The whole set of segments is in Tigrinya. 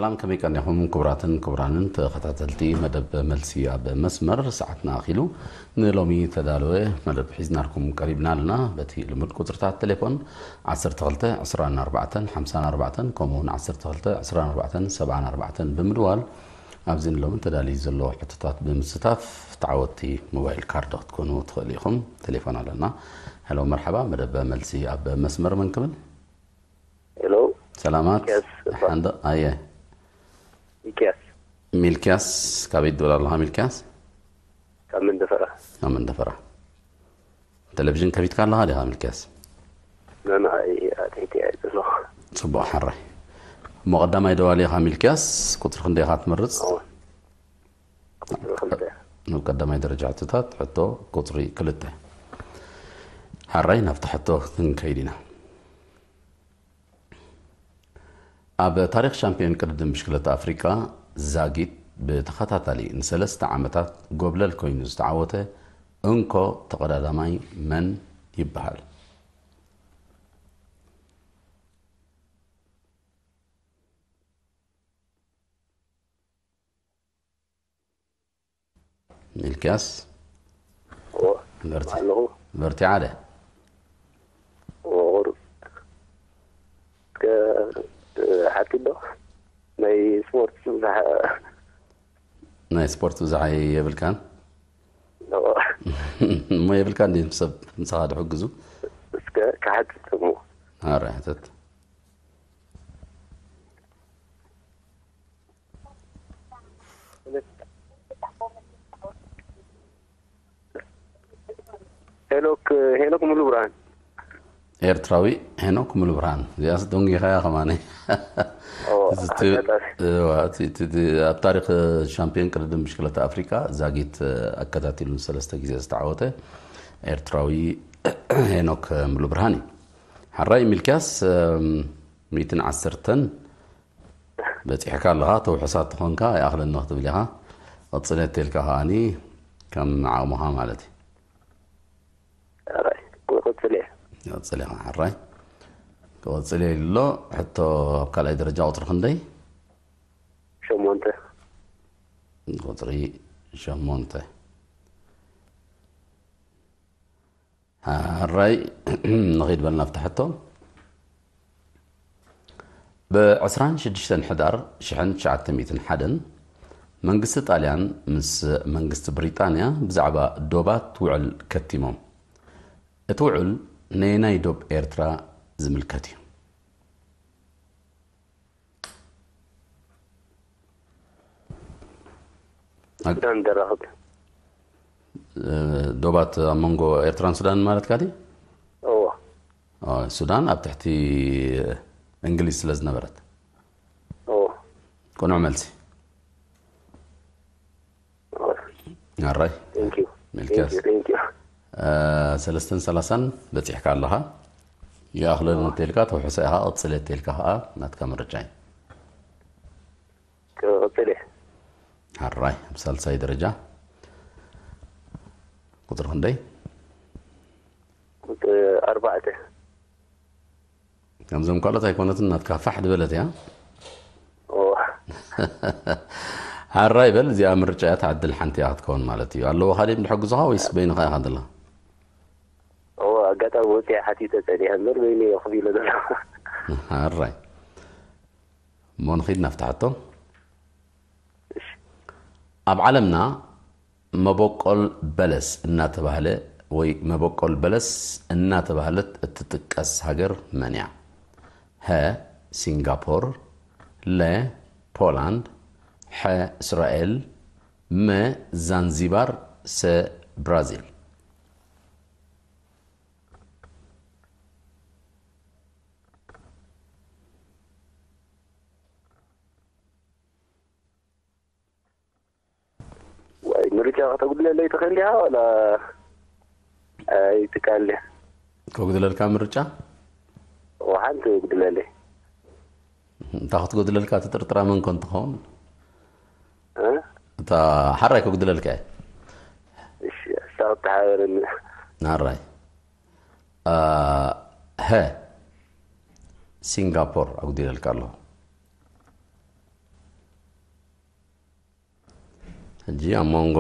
ሰላም፣ ከመይ ቀኒኹም ክቡራትን ክቡራንን ተኸታተልቲ መደብ መልሲ ኣብ መስመር? ሰዓትና ኣኺሉ፣ ንሎሚ ተዳለወ መደብ ሒዝናልኩም ቀሪብና ኣለና። በቲ ልሙድ ቁጽርታት ቴሌፎን ዓሰርተ ክልተ ዕስራን ኣርባዕተን ሓምሳን ኣርባዕተን፣ ከምኡ እውን ዓሰርተ ክልተ ዕስራን ኣርባዕተን ሰብዓን ኣርባዕተን ብምድዋል ኣብዚ ንሎሚ ተዳልዩ ዘሎ ሕቶታት ብምስታፍ ተዓወትቲ ሞባይል ካርድ ክትኮኑ ትኽእሉ ኢኹም። ቴሌፎን ኣለና። ሄሎ፣ መርሓባ፣ መደብ መልሲ ኣብ መስመር፣ መን ክብል? ሄሎ፣ ሰላማት። ሚልክያስ እባ። ሓንደ ኣየ ሚልክያስ። ሚልክያስ፣ ካበይ ትብል ኣለኻ ሚልክያስ? ካብ መንደፈራ። ካብ መንደፈራ። ቴሌቪዥን ከፊትካ ኣለኻ ዲኻ ሚልክያስ? ንዓይ ኣትሒተ እየ ዘለኹ። ጽቡቕ፣ ሓራይ። እሞ ቀዳማይ ደዋሊ ኢኻ ሚልክያስ፣ ቁጽሪ ክንደይ ኢኻ ትመርጽ? እወ። ቁጽሪ ክልተ። ናብ ቀዳማይ ደረጃ ሕቶታት፣ ሕቶ ቁጽሪ ክልተ። ሓራይ፣ ናብቲ ሕቶ ክንከይድ ኢና። ኣብ ታሪኽ ሻምፒዮን ቅድድም ብሽክለታ ኣፍሪቃ ዛጊት ብተኸታታሊ ንሰለስተ ዓመታት ጎብለል ኮይኑ ዝተዓወተ እንኮ ተቐዳዳማይ መን ይበሃል? ሚልክያስ እወ፣ በርቲ ኣለኹ። በርቲ ዓደ እወ፣ ቁሩብ። ከ-፣ ሓቂ ዶ? ናይ ስፖርት ብዙሕ ናይ ስፖርት ብዙሕ የብልካን እወ። እሞ የብልካን ድዩ ሰብ ምሳኻ ድሕግዙ? እስከ ክሓትት እሞ። ኣረ ሕተት። ሄኖክ፣ ሄኖክ ሙሉ ብርሃን። ኤርትራዊ ሄኖክ ሙሉ ብርሃን። እዚኣስ ደንጊኻያ ከማነ። እወ፣ እቲ ኣጋጣሚ። እዋ፣ እቲ፣ እቲ፣ እቲ ኣብ ታሪኽ ሻምፒዮን ቅድድም ብሽክለታ ኣፍሪካ ዛጊት ኣከታቲሉ ንሰለስተ ግዜ ዝተዓወተ ኤርትራዊ ሄኖክ ሙሉ ብርሃን እዩ። ሓራይ ሚልክያስ፣ እም፣ ሚእትን ዓሰርተን በፂሕካ ኣለኻ። ተውሕሳት ተኾንካ ይኣኽለኒ ክትብል ኢኻ። ቐፅለ ተልካ ከኣኒ ከም ዓቕምኻ ማለት እዩ። ኣራይ፣ ክቕፅል እየ። ይቐፅል ኢኻ። ሓራይ ክቐፅል እየ ኢሉ ኣሎ። ሕቶ ኣብ ካልኣይ ደረጃ ቁፅሪ ክንደይ? ሸሞንተ። ቁፅሪ ሸሞንተ። ሓራይ ንኸይድ በልና ኣብቲ ሕቶ። ብ ዕስራን ሽዱሽተን ሕዳር ሽሕን ትሽዓተ ሚእትን ሓደን መንግስቲ ጣልያን ምስ መንግስቲ ብሪጣንያ ብዛዕባ ዶባት ውዕል ከቲሞም። እቲ ውዕል ነየናይ ዶብ ኤርትራ ዝምልከት እዩ? ሱዳን ደራኽብ። እ፣ ዶባት ኣብ መንጎ ኤርትራን ሱዳንን ማለትካ ድዩ? እዎ። ኦ፣ ሱዳን ኣብ ትሕቲ እንግሊዝ ስለ ዝነበረት። እዎ። ቅኑዕ መልሲ። እዎ። ኣራይ Thank you. ሚልክያስ። Thank you. Thank you. እ፣ ሰለስተን ሰላሳን በፂሕካ ኣለኻ። ይኣኽለኒ እንተኢልካ ተውሕሶ ኢኻ፣ ቐፅለ እንተኢልካ ከዓ ናትካ ምርጫ እዩ። ክቕፅል እየ። ኣራይ ኣብ ሳልሳይ ደረጃ ቁፅሪ ክንደይ? ቁፅሪ ኣርባዕተ። ከምዞም ካልኦት ኣይኮነትን፣ ናትካ ፋሕ ድበለት እያ። እዎ። ሓራይ በል፣ እዚኣ ምርጫ እያ፣ ትዓድል ሓንቲ እያ ክትከውን ማለት እዩ። ኣለዎ ካሊእ ድሕግዙኻ ወይስ በይንኻ ኢኻ ዘለኻ? እዎ፣ ኣጋጣሚ ወፂኣ ሓቲተ ፀኒሐ እምበር በይነ እየ ክብሎ ዘለኹ። ሓራይ እሞ ንኺድ ናብቲ ሕቶ። ኣብ ዓለምና መበቆል በለስ እናተባህለ ወይ መበቆል በለስ እናተባህለት እትጥቀስ ሃገር መን እያ? ሀ ሲንጋፖር፣ ለ ፖላንድ፣ ሐ እስራኤል፣ መ ዛንዚባር፣ ሰ ብራዚል። ዋይ፣ ምርጫ ከተጉድለለይ ትኽእል ዲኻ ዋላ ኣይትከኣል ድያ? ከጉድለልካ ምርጫ? እዎ፣ ሓንቲ ጉድለለይ። እንታ ክትጎድለልካ ትጥርጥራ መን ኮን ትኸውን? እ? እታ ሓራይ ከጉድለልካ እየ። እሺ፣ እሳ ክትሓበረኒ። ሓራይ። አ፣ ሀ ሲንጋፖር ኣጉዲለልካ ኣለኹ። ሕጂ ኣብ መንጎ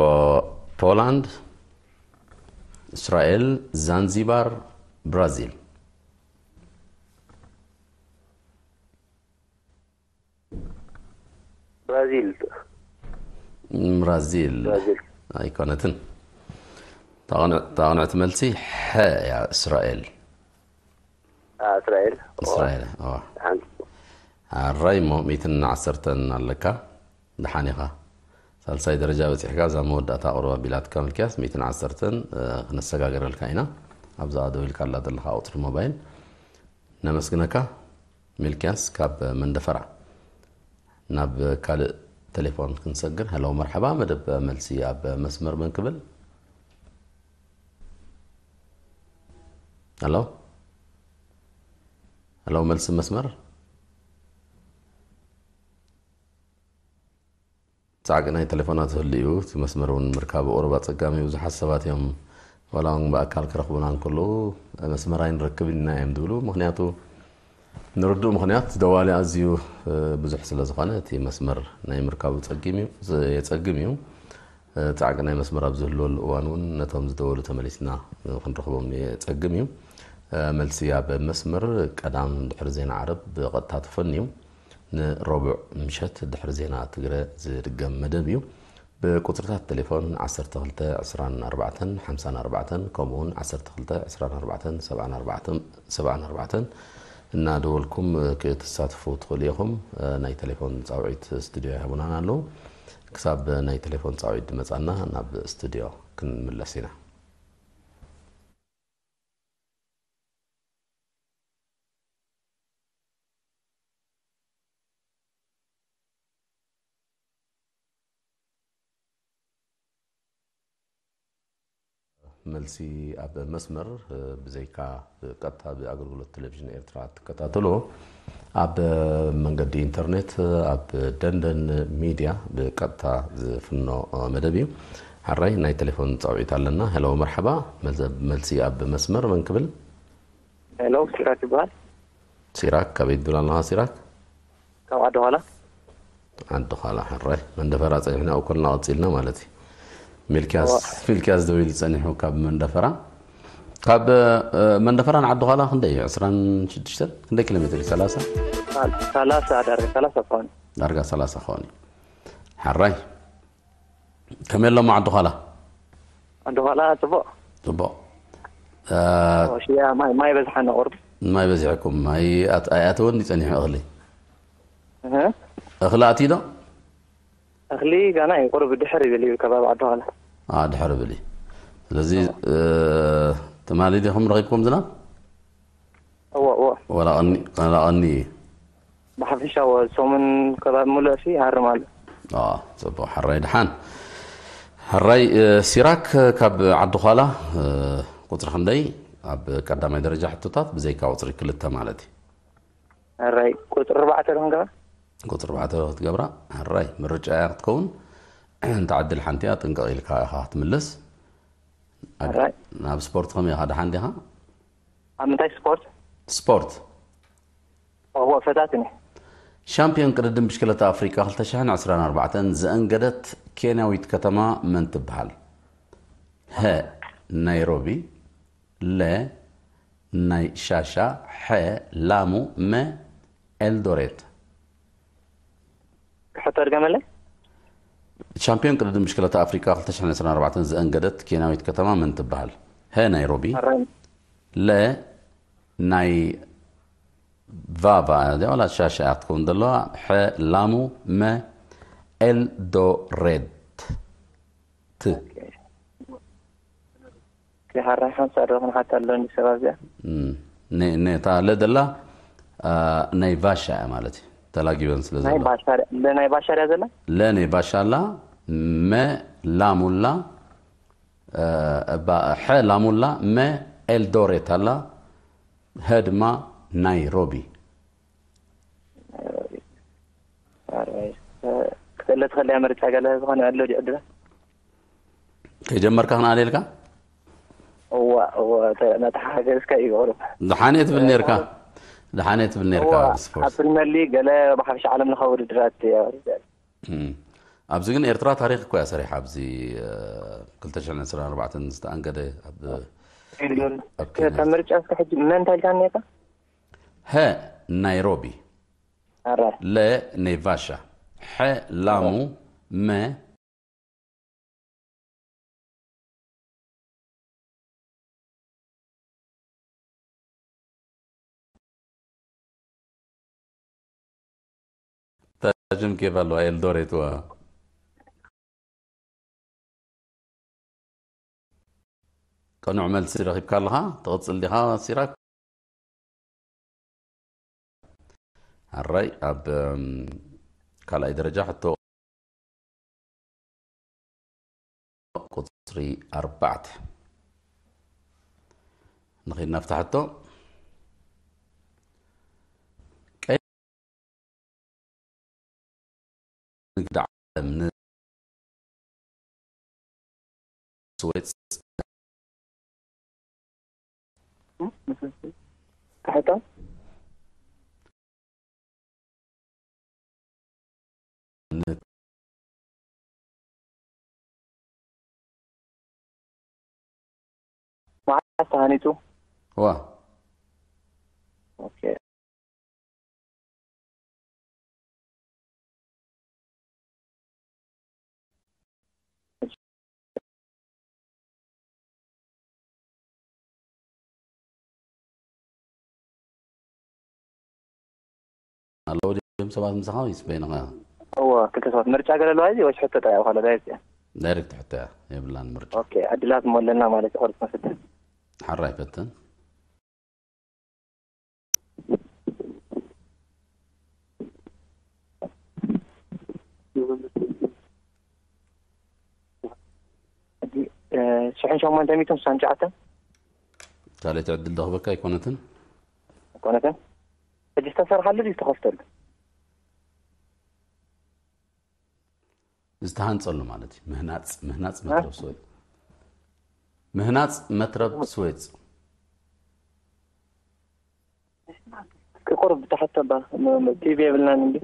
ፖላንድ፣ እስራኤል፣ ዛንዚባር፣ ብራዚል። ብራዚል። ብራዚል። ብራዚል። ኣይኮነትን። ታቕንዕ ታቕንዕቲ መልሲ ሐ እያ። እስራኤል። አ፣ እስራኤል። እስራኤል። እዋ። ሓንቲ። ኣራይ እሞ ሚእትን ዓሰርተን ኣለካ። ደሓን ኢኻ። ሳልሳይ ደረጃ በፂሕካ። እዛ መወዳእታ ቁሩብ ኣቢላትካ። ምልክያስ፣ ሚእትን ዓሰርተን ክነሰጋገረልካ ኢና። ኣብዛ ደው ኢልካ ኣላ ዘለኻ ቁፅሪ ሞባይል። ነመስግነካ ሚልክያስ ካብ መንደፈራ። ናብ ካልእ ቴሌፎን ክንሰግር። ሄሎ፣ መርሓባ። መደብ መልሲ ኣብ መስመር፣ መን ክብል? ሄሎ፣ ሄሎ፣ መልሲ መስመር። ጻዕቂ ናይ ቴሌፎናት ህልዩ፣ እቲ መስመር እውን ምርካብ ቁሩብ ኣጸጋሚ እዩ። ብዙሓት ሰባት እዮም፣ ዋላ እውን ብኣካል ክረኽቡና እንከለዉ፣ መስመር ኣይንረክብን ኢና እዮም ዝብሉ። ምኽንያቱ፣ ንርዱእ ምኽንያት፣ ደዋሊ ኣዝዩ፣ እ፣ ብዙሕ ስለ ዝኾነ፣ እቲ መስመር ናይ ምርካቡ ጸጊም እዩ፣ ዝ-፣ የጸግም እዩ። እ፣ ጻዕቂ ናይ መስመር ኣብ ዝህልወሉ እዋን እውን፣ ነቶም ዝደወሉ ተመሊስና፣ እ፣ ክንረኽቦም የጸግም እዩ። እ፣ መልሲ ኣብ መስመር ቀዳም ድሕሪ ዜና ዓረብ ብቐጥታ ተፈንዩ። ንረቡዕ ምሸት ድሕሪ ዜና ትግረ ዝድገም መደብ እዩ። ብቁጽርታት ቴሌፎን ዓሰርተ ክልተ ዕስራን ኣርባዕተን ሓምሳን ኣርባዕተን፣ ከምኡውን ዓሰርተ ክልተ ዕስራን ኣርባዕተን ሰብዓን ኣርባዕተን እናደወልኩም ክትሳተፉ ትኽእሉ ኢኹም። ናይ ቴሌፎን ጻውዒት ስቱድዮ ኣይህቡናን ኣለዉ። ክሳብ ናይ ቴሌፎን ጻውዒት ዝመጻና ናብ ስቱድዮ ክንምለስ ኢና። መልሲ ኣብ መስመር፣ እ፣ ብዘይካ ብቀጥታ ብኣገልግሎት ቴሌቪዥን ኤርትራ ትከታተሎ፣ ኣብ መንገዲ ኢንተርኔት፣ ኣብ ደንደን ሚድያ ብቀጥታ ዝፍኖ መደብ እዩ። ሓራይ ናይ ቴሌፎን ጻውዒት ኣለና። ሄሎ፣ መርሓባ። መልዘ-፣ መልሲ ኣብ መስመር፣ መን ክብል? ሄሎ፣ ሲራክ ይበሃል። ሲራክ፣ ካበይ ትብል ኣለኻ ሲራክ? ካብ ዓዲ ኋላ። ዓዲ ኋላ፣ ሕራይ። መንደፈራ ጸኒሕና፣ ኣብኡ ከለና ቀጺልና ማለት እዩ። ሚልክያስ፣ እዋ። ሚልክያስ ደዊሉ ጸኒሑ ካብ መንደፈራ። ካብ፣ እ፣ መንደፈራ ንዓዲ ኋላ ክንደይ እዩ? ዕስራን ሽዱሽተን? ክንደይ ኪሎ ሜትር እዩ? ሰላሳ? ሳል-፣ ሰላሳ ዳርጋ፣ ሰላሳ ክኾን። ዳርጋ ሰላሳ ክኾን እዩ። ሕራይ። ከመይ ኣሎ ዓዲ ኋላ? ዓዲ ኋላ ጽቡቕ። ጽቡቕ። እ፣ ሽያ ማይ፣ ማይ በዝሓ ነው ቁርብ። ማይ በዚሕኩም፣ ማይ ኣት-፣ ኣይኣተወን ድዩ ጸኒሑ እኽሊ? እህ። እኽሊ ኣትዩ ዶ? እኽሊ ጋና እዩ ቁርብ ድሕር ይብል እዩ ከባቢ ዓዲ ኋላ። አ፣ ድሕር ይብል እዩ። ስለዚ፣ እ፣ ትማሊ ዲኹም ረኺብኩም ዝናብ? እዎ፣ እዎ። ዋላ ቀኒ-፣ ዋላ ቀኒ እዩ። ብሓፈሻ እዎ፣ ሰሙን ከባቢ ሙሉእ ሲ ይሃርም ኣሎ። አ፣ ጽቡቕ። ሕራይ ድሓን። ሕራይ፣ እ፣ ሲራክ ካብ ዓዲ ኋላ፣ እ፣ ቁጽሪ ክንደይ? ኣብ ቀዳማይ ደረጃ ሕቶታት ብዘይካ ቁጽሪ ክልተ ማለት እዩ። ሕራይ፣ ቁጽሪ ኣርባዕተ ዶ ክንገብራ? ቁጽሪ ኣርባዕተ ክትገብራ፣ ሕራይ፣ ምርጫ እያ ክትከውን። እንተ ዕድል ሓንቲ እያ፣ ጥንቅቕ ኢልካ ኢኻ ክትምልስ። ኣብ-፣ ሕራይ። ናብ ስፖርት ከመይ ኢኻ? ደሓን ዲኻ? ኣብ ምንታይ ስፖርት? ስፖርት። እዎ፣ ፈታትኒ። ሻምፒዮን ቅድድም ብሽክለታ ኣፍሪቃ ክልተ ሽሕን ዕስራን ኣርባዕተን ዘእንገደት ኬንያዊት ከተማ መን ትበሃል? ሀ፣ ናይሮቢ፣ ለ፣ ናይ ሻሻ፣ ሐ፣ ላሙ፣ መ፣ ኤልዶሬት። ሕቶ ድገመለይ። ሻምፒዮን ቅድድም ብሽክለታ ኣፍሪቃ ክልተ ሽሕን ዕስራን ኣርባዕተን ዘእንገደት ኬንያዊት ከተማ መን ትበሃል? ሀ፣ ናይሮቢ፣ ሕራይ። ለ፣ ናይ ቫቫ፣ ዋላ ሻሻ እያ ክትከውን ዘለዋ። ሐ፣ ላሙ፣ መ፣ ኤልዶሬት። ት። ኦኬ፣ ሕራይ ሓንሳእ ዶ ክንሓታ ኣሎ እንዲ ሰብ ኣብዚኣ? እም፣ ነ-፣ ነታ ለ ዘላ፣ አ፣ ናይ ቫሻ እያ ማለት እዩ። ተላጊበን ስለ ናይ ዘሎ። ባሻርያ፣ ለ ናይ ባሻርያ ዘላ? ለ ናይ ባሻ ኣላ፣ መ ላሙላ፣ አ፣ እባ፣ ሐ ላሙላ፣ መ ኤልዶሬት ኣላ፣ ሀ ድማ ናይሮቢ። ኣራይ፣ እ፣ ክትእለ ትኽእል እያ ምርጫ ገለ ዝኾነ ኣሎ ድዩ ዕድላ? ከይጀመርካ ክንኣልየልካ? እዋ፣ እዋ፣ ተ-፣ መተሓጋገዝካ እዩ ቁሩብ። ደሓን እየ ትብል ነርካ። ደሓን እየ ትብል ነርካ እዋ፣ ኣብ ስፖርት። ኣብ ፕሪምየር ሊግ ገለ ብሓፈሻ ዓለም ለኻዊ ውድድራት እየ ወሪደ። እም። ኣብዚ ግን ኤርትራ ታሪኽ እኮ እያ ሰሪሓ። ኣብዚ እ፣ ክልተ ሽሕን ዕስራን ኣርባዕተን ዝተኣንገደ ኣብ ኣብ ኬንያ። እታ ምርጫ እስከ ሕጂ መን እንታይ ኢልካ ነርካ? ሀ ናይሮቢ፣ ኣረ ለ ኔቫሻ፣ ሐ ላሙ፣ መ ታጅም ኬፍ ኣለዋ ኤልዶሬትዋ። ቅኑዕ መልሲ ረኺብካ ኣለኻ። ትቕጽል ዲኻ ሲራክ? ኣራይ ኣብ እም፣ ካልኣይ ደረጃ ሕቶ ቁጽሪ ኣርባዕተ ንኺድ ናብታ ሕቶ። ቀይ ንግዲ ዓለም ንስዌጽ ሕቶ መዓስ ተሃኒጹ? ዋ ኦኬ። ኣለዉ ድዮም ሰባት ምሳኻ ወይስ በይንኻ? እዎ ክልተ ሰባት ምርጫ ገለ ኣለዋ እዚ ወይስ ሕቶ ጥራይ ኣብ ካለ ዳይሬክት እያ? ዳይሬክት ሕቶ እያ የብላን ምርጫ። ኦኬ ዕድላት እሞ ኣለና ማለት እዩ ቆርጽ መፍትሕ። ሓራይ ፈትን። ሕጂ ሽሕን ሸሞንተ ሚእትን ስሳን ትሽዓተን ካልኦት ዕድል ደኽበካ ኣይኮነትን። ኣይኮነትን። ሕጂ ዝተሰርሓሉ ድዩ ዝተኸፍተሉ? ዝተሃንጸሉ ማለት እዩ። ምህናጽ ምህናጽ መትረብ ስወይጽ ምህናጽ መትረብ ስወይጽ ቁሩብ ብታሕት ተባ ቲቪ የብልናን እንዲ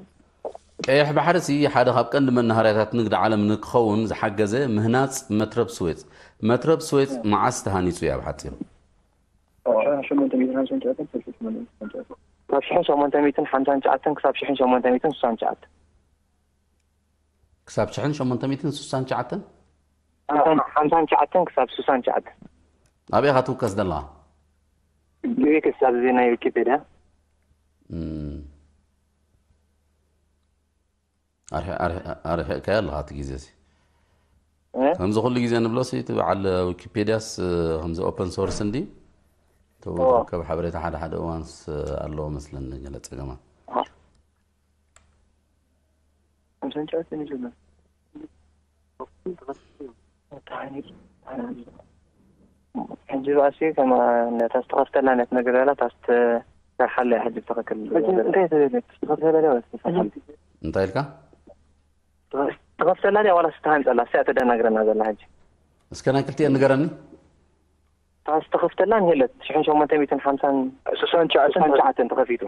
ቀይሕ ባሕሪ ሲ ሓደ ካብ ቀንዲ መናሃርያታት ንግዲ ዓለም ንክኸውን ዝሓገዘ ምህናጽ መትረብ ስዌጽ። መትረብ ስዌጽ መዓስ ተሃኒጹ እያ ብሓጺሩ? ካብ ሽሕን ሸሞንተ ሚእትን ሓምሳን ትሽዓተን ክሳብ ሽሕን ሸሞንተ ሚእትን ስሳን ትሽዓተን ክሳብ ሽሕን ሸሞንተ ሚእትን ስሳን ትሽዓተን ሓምሳን ትሽዓተን ክሳብ ስሳን ትሽዓተን ኣበይ ኢኻ ትውከስ ዘለኻ? ግሪክስ ኣብዚ ናይ ዊኪፔድያ እም። ኣርሒ- ኣርሒ- ኣርሒቕካዮ ኣለኻ እቲ ግዜ እዚ። እ? ከምዚ ኩሉ ግዜ ንብሎ ሲ እቲ በዓል ዊኪፔድያስ እ፣ ከምዚ ኦፐን ሶርስ እንዲ እዎ። ትረከብ ሓበሬታ ሓደ ሓደ እዋንስ ኣለዎ መስለኒ ገለ ጸገማት። ሓምሳን ትሽዓተን እዩ ዘሎ። ሕጂ ባእሲ ከም ነታ ዝተኸፍተላ ነት ነገር ያላ ታስ ትሰርሓለ ሕጂ ትኽክል እንታይ ተደለ ትኸፍተላ ወይስ ትሰርሓለ? እንታይ ኢልካ? ትኸፍተላ ድያ ዋላ ስተሃንጸላ እሳ ተደናግረና ዘላ ሕጂ እስከ ናይ ክልቲኤን ንገረኒ። ታስ ተኸፍተላ ንሄለት ሽሕን ሸሞንተ ሚእትን ሓምሳን ስሳን ትሽዓተን ስሳን ትሽዓተን ተኸፊቱ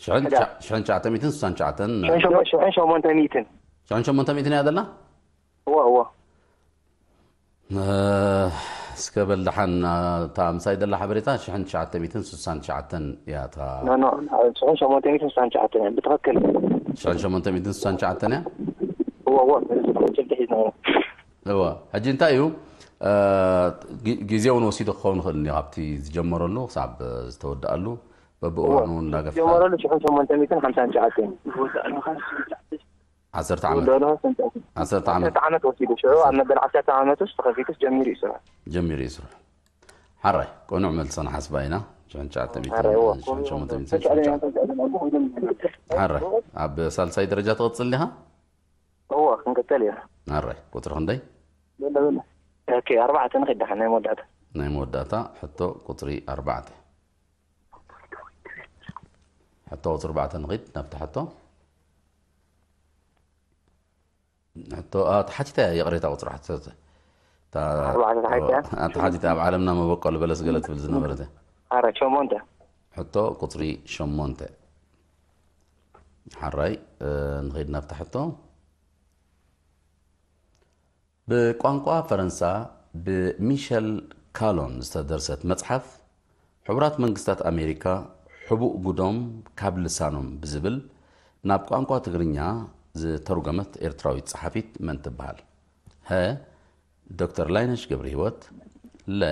ሽሕን ትሽዓ- ሽሕን ትሽዓተ ሚእትን ስሳን ትሽዓተን ሽሕን ሸሞ- ሽሕን ሸሞንተ ሚእትን ሽሕን ሸሞንተ ሚእትን እያ ዘላ። እዎ እዎ እ፣ እስከ በል ደሓን እታ ምሳይ ዘላ ሓበሬታ ሽሕን ትሽዓተ ሚእትን ስሳን ትሽዓተን እያ እታ ኖ ኖ ሽሕን ሸሞንተ ሚእትን ስሳን ትሽዓተን እያ ብትኽክል ሽሕን ሸሞንተ ሚእትን ስሳን ትሽዓተን እያ። እዎ እዎ እዚ ትኽክል ሒዝና እዋ ሕጂ እንታይ እዩ እ፣ ጊ- ግዜ እውን ወሲዱ ክኸውን ይኽእል እንዮ ካብቲ ዝጀመረሉ ክሳብ ዝተወድኣሉ በብእዋኑ እውን እናገፍካ ጀመረሉ ሽሕን ሸሞንተ ሚእትን ሓምሳን ትሽዓተን እዩ ዓሰርተ ዓመት ወደሎ ዓሰርተ ዓመት ዓሰርተ ዓመት ወሲዱ ሽዑ ኣብ መበል ዓሰርተ ዓመት ውስጥ ተኸፊቱስ ጀሚሩ እዩ ስራሕ ጀሚሩ እዩ ስራሕ። ሓራይ ቅኑዕ መልሲ ንሓስባ ኢና። ሽሕን ትሽዓተ ሚእትን ሓራይ፣ እዎ። ሽሕን ሸሞንተ ሚእትን ሽሕን ትሽዓተ ሓራይ ኣብ ሳልሳይ ደረጃ ትቕጽል ዲኻ? እዎ ክንቅጽል እዩ ሓራይ ቁጽሪ ክንደይ? ኦኬ ኣርባዕተ ንኺድ ደሓን ናይ መወዳእታ ናይ መወዳእታ ሕቶ ቁጽሪ ኣርባዕተ። ሕቶ ቁጽሪ ኣርባዕተ ንኺድ ናብቲ ሕቶ። ሕቶ ኣ፣ ተሓቲተ እያ ይቕሬታ ቁጽሪ ሕቶ። እታ- ኣርባዕተ ተሓቲተ እያ? ኣ፣ ተሓቲተ ኣብ ዓለምና መበቆል በለስ ገለ ትብል ዝነበረት እያ። ኣረ ሸሞንተ ሕቶ ቁጽሪ ሸሞንተ። ሓራይ እ፣ ንኺድ ናብታ ሕቶ። ብቋንቋ ፈረንሳ ብሚሸል ካሎን ዝተደርሰት መጽሓፍ፣ ሕቡራት መንግስታት ኣሜሪካ ሕቡእ ጉዶም ካብ ልሳኖም ብዝብል ናብ ቋንቋ ትግርኛ ዝተርጎመት ኤርትራዊት ጸሓፊት መን ትበሃል? ሀ፣ ዶክተር ላይነሽ ገብረህይወት፣ ለ፣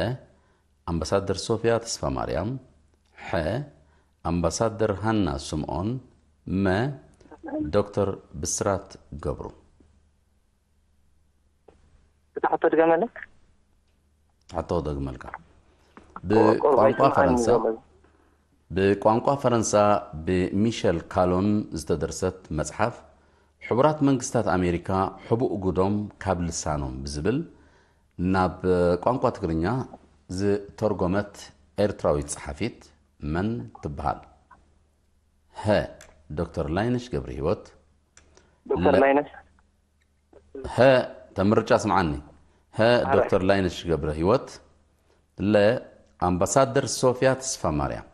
ኣምባሳደር ሶፍያ ተስፋማርያም፣ ሐ፣ ኣምባሳደር ሃና ስምኦን፣ መ፣ ዶክተር ብስራት ገብሩ። እቲ ሕቶ ድገመለይ። ሕቶ ክደግመልካ። ብቋንቋ ፈረንሳ ብቋንቋ ፈረንሳ ብሚሸል ካሎን ዝተደርሰት መጽሓፍ፣ ሕቡራት መንግስታት ኣሜሪካ ሕቡእ ጉዶም ካብ ልሳኖም ብዝብል ናብ ቋንቋ ትግርኛ ዝተርጎመት ኤርትራዊት ጸሓፊት መን ትበሃል? ሀ፣ ዶክተር ላይነሽ ገብረህይወት። ዶክተር ላይነሽ። ሀ፣ ተምርጫ ስምዓኒ። ሀ፣ ዶክተር ላይነሽ ገብረህይወት። ለ፣ ኣምባሳደር ሶፍያ ተስፋማርያም።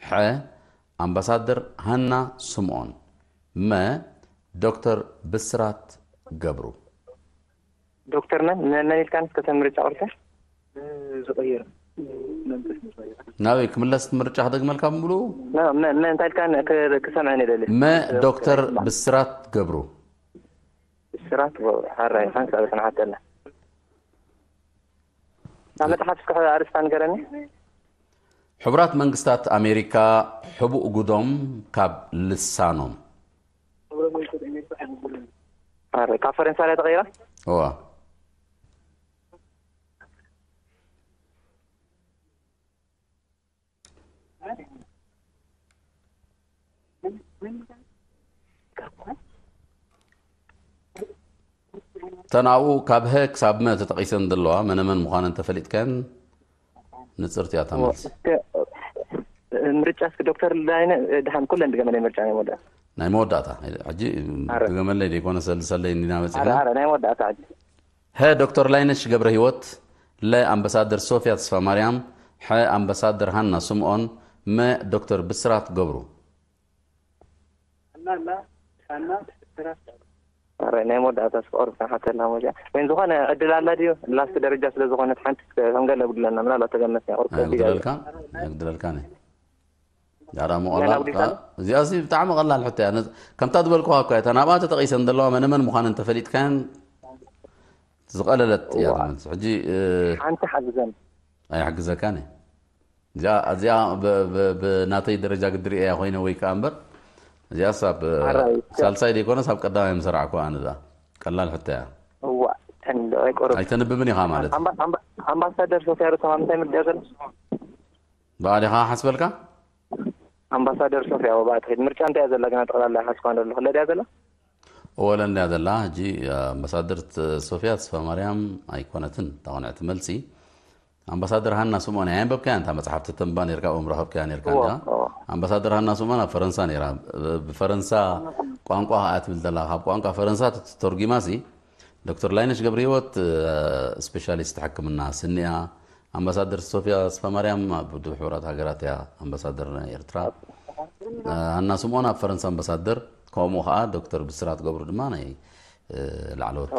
ሐ፣ ኣምባሳደር ሃና ስምኦን። መ፣ ዶክተር ብስራት ገብሩ። ዶክተር መን መን ኢልካን እስከ ተምርጫ ቁርተ። ናበይ ክምለስ? ምርጫ ክደግመልካ ብምሉኡ። መን እንታይ ኢልካን ክሰምዐን ይደሊ። መ፣ ዶክተር ብስራት ገብሩ። ብስራት ሐራይ ሓንሳብ ስንሓተላ። ካብ መጽሓፍ እስከ ኣርስታ ንገረኒ። ሕቡራት መንግስታት ኣሜሪካ ሕቡእ ጉዶም ካብ ልሳኖም። ካብ ፈረንሳ ላይ ተቐይራ። እዋ። ተናብኡ ካብ ሀ ክሳብ መ ተጠቒሰን ዘለዋ መነመን ምዃነን ተፈሊጥከን ንፅርቲ እያ ተመልሲ። ምርጫ እስኪ ዶክተር ላይነ ድሓን ኩለን ድገመለይ ምርጫ ናይ መወዳእታ። ናይ መወዳእታ ሕጂ ድገመለይ ዘይኮነ ሰልሰለይ እንዲና በፂሕና። ናይ መወዳእታ ሕጂ። ሀ ዶክተር ላይነሽ ገብረ ህይወት፣ ለ ኣምባሳደር ሶፊያ ተስፋ ማርያም፣ ሐ ኣምባሳደር ሃና ስምኦን፣ መ ዶክተር ብስራት ገብሩ። ኧረ ናይ መወዳእታ ስቆር ብሓተላ ሞጃ ወይን ዝኾነ ዕድል ኣላ ድዩ? ላስት ደረጃ ስለ ዝኾነት ሓንቲ ከም ገለ ጉድለና ምናልባት ተገመስና ቁርብ ከቢድ ኣይጉድለልካ ኣይጉድለልካ ነ ያራ መቐላል እዚኣ ሲ ብጣዕሚ ቀላል ሕቶ እያ። ከምታ ዝበልኩኻ እኮ እያ። እተን ኣብኣ ተጠቒሰን ዘለዋ መነመን ምዃነን ተፈሊጥካየን ዝቐለለት እያ ትመልስ። ሕጂ ሓንቲ ሓግዘን ኣይሕግዘካን እየ። እዚኣ እዚኣ ብናተይ ደረጃ ግድሪ እያ ኮይነ ወይ ከዓ እምበር እዚኣስ ኣብ ሳልሳይ ዘይኮነስ ኣብ ቀዳማይ ምሰራዕኩ ኣነ እዛ ቀላል ሕቶ እያ። እዋ ተንዶ ኣይቆረብ ኣይተንብብን ኢኻ ማለት እዩ። ኣምባሳደር ሶፊያ ሩተማ ምንታይ ምርጫ ዘሎ? ብኣሊኻ ሓስበልካ ኣምባሳደር ሶፊያ ወባእቲ ኸይድ ምርጫ እንታይ እያ ዘላ ግና ጠቕላላ ሓስኳ እንደለኹ ለድያ ዘላ ወለ እንድያ ዘላ ሕጂ ኣምባሳደር ሶፊያ ተስፋ ማርያም ኣይኮነትን ተቆንዕቲ መልሲ ኣምባሳደር ሃና ስምኦን እያ የንበብካያ እንታ መፅሓፍ ተተንባ ነርካ እም ረኸብካያ ነርካ እንዳ ኣምባሳደር ሃና ስምኦን ኣብ ፈረንሳ ነራ ብፈረንሳ ቋንቋ ከኣ ትብል ዘላ ካብ ቋንቋ ፈረንሳ ተተርጉማ ሲ ዶክተር ላይነሽ ገብረ ህይወት ስፔሻሊስት ሕክምና ስኒ እያ ኣምባሳደር ሶፊያ ተስፋ ማርያም ኣብ ውድብ ሕቡራት ሃገራት እያ ኣምባሳደር ናይ ኤርትራ ሃና ስምኦን ኣብ ፈረንሳ ኣምባሳደር ከምኡ ከዓ ዶክተር ብስራት ገብሩ ድማ ናይ ላዕለዎት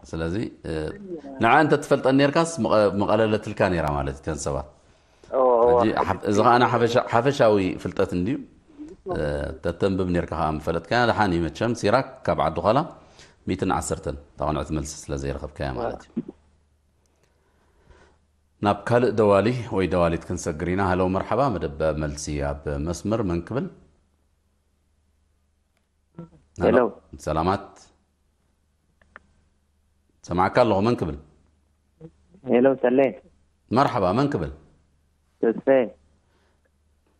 ስለዚ ንዓ እንተ ትፈልጠን ነርካስ ምቐለለትልካ ነራ ማለት እተን ሰባት እዚ ከዓ ሓፈሻዊ ፍልጠት እንድዩ ተተንብብ ነርካ ከዓ ምፈለጥካ ደሓን እዩ መቸም ሲራክ ካብ ዓዲ ኳላ ሚትን ዓሰርተን ተቐንዕቲ መልሲ ስለ ዘይረኸብካያ ማለት እዩ ናብ ካልእ ደዋሊ ወይ ደዋሊት ክንሰግር ኢና ሃለው መርሓባ መደብ መልሲ ኣብ መስመር መን ክብል ሄሎ ሰላማት ሰማዕካ ኣለኹ መን ክብል ሄሎ ሰሌ መርሓባ መን ክብል ተስፋዬ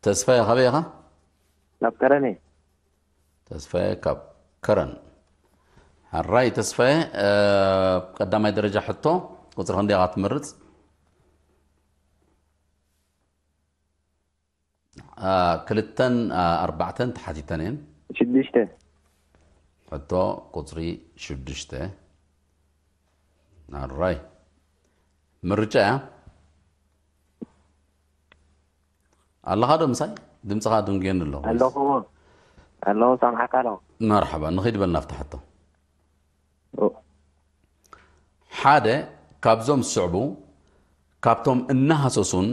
ተስፋዬ ካበይ ኢኻ ካብ ከረን ተስፋዬ ካብ ከረን ሕራይ ተስፋዬ ቀዳማይ ደረጃ ሕቶ ቁፅሪ ክንደይ ኢኻ ትመርፅ ክልተን ኣርባዕተን ተሓቲተን እየን ሽዱሽተ ሕቶ ቁፅሪ ሽዱሽተ ኣራይ ምርጫ እያ ኣለኻ ዶ ምሳይ ድምፅኻ ድንጉየኒ ኣለኹ ኣለኹ ኣለኹ ሰምዓካ ኣለኹ መርሓባ ንኸይድ በልና ኣብቲ ሕቶ ሓደ ካብዞም ዝስዕቡ፣ ካብቶም እናሃሰሱን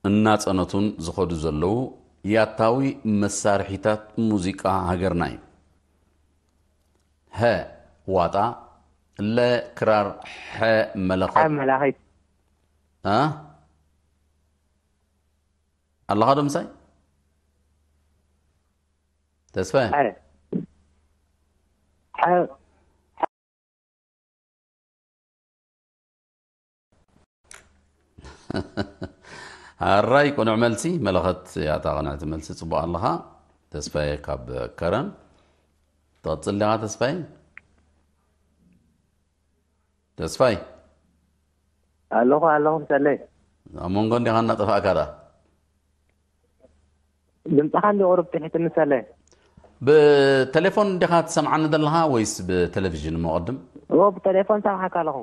እናጸነቱን ዝኸዱ ዘለዉ ያታዊ መሳርሒታት ሙዚቃ ሃገርና እዩ። ሀ፣ ዋጣ፣ ለ፣ ክራር፣ ሐ፣ መለኸት። ሓ፣ መላኺት። አ? ኣለኻ ዶ ምሳይ? ተስፋ። ሓ። ሓ። ኣራይ፣ ቅኑዕ መልሲ፣ መለኸት እያ እታ ቅንዕቲ መልሲ። ጽቡቕ ኣለኻ ተስፋዬ ካብ ከረን። ትቐጽል ዲኻ ተስፋዬ? ተስፋይ። ኣለኹ፣ ኣለኹ፣ ምሳለይ። ኣብ መንጎ እንዲኻ እናጠፋእካ ደኣ? ድምፅኻ እንዲ ቁሩብ ትሕት ምሳለይ። ብቴሌፎን እንዲኻ ትሰምዓኒ ዘለኻ ወይስ ብቴሌቪዥን እሞ ቅድም? እዎ፣ ብቴሌፎን ሰምዓካ ኣለኹ።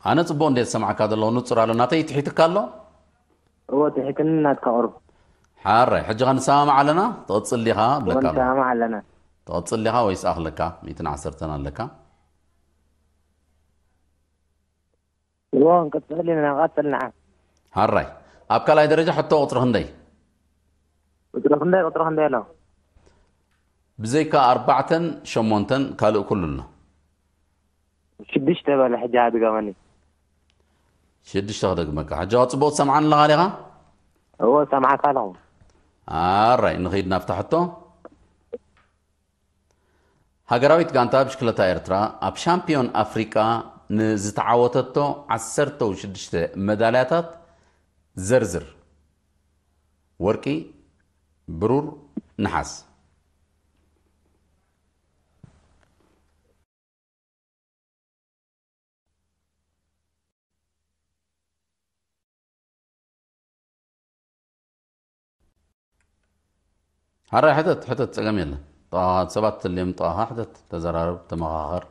ኣነ ጽቡቕ እንዴ ዝሰምዓካ ዘለኹ፣ ንጹር ኣሎ። ናተይ ትሒትካ ኣሎ? እዎ፣ ትሒትኒ ናትካ ቁሩብ። ሓራይ፣ ሕጂ ኸ ንሰማማዕ ኣለና? ትቕጽል ዲኻ? እዎ፣ ብለካ ኣለኹ። ንሰማማዕ ኣለና። ትቕጽል ዲኻ ወይስ ኣኽለካ? ሚእትን ዓሰርተን ኣለካ? እዎ፣ ክንቅጽል ኢና፣ ቀጽል ንዓ። ሓራይ፣ ኣብ ካልኣይ ደረጃ ሕቶ ቁጽሪ ክንደይ? ቁጽሪ ክንደይ? ቁጽሪ ክንደይ ኣሎ? ብዘይካ ኣርባዕተን ሸሞንተን ካልእ ኩሉ ኣሎ። ሽዱሽተ በለ ሕጂ ሃድገመኒ። ሽዱሽተ ክደግመካ። ሕጂ ጽቡቕ ትሰምዓኒ ኣለኻ ዲኻ? እዎ፣ ሰምዓካ ኣለኹ። ኣራይ፣ ንኸይድ ናብታ ሕቶ። ሃገራዊት ጋንታ ብሽክለታ ኤርትራ ኣብ ሻምፒዮን ኣፍሪቃ ንዝተዓወተቶ ዓሰርተ ሽዱሽተ መዳልያታት ዘርዝር። ወርቂ፣ ብሩር፣ ነሓስ። ሓራይ ሕተት፣ ሕተት፣ ጸገም የለን። ጠዋኻ ሰባት ትልዮም፣ ጠዋኻ ሕተት፣ ተዘራረብ፣ ተመኻኸር።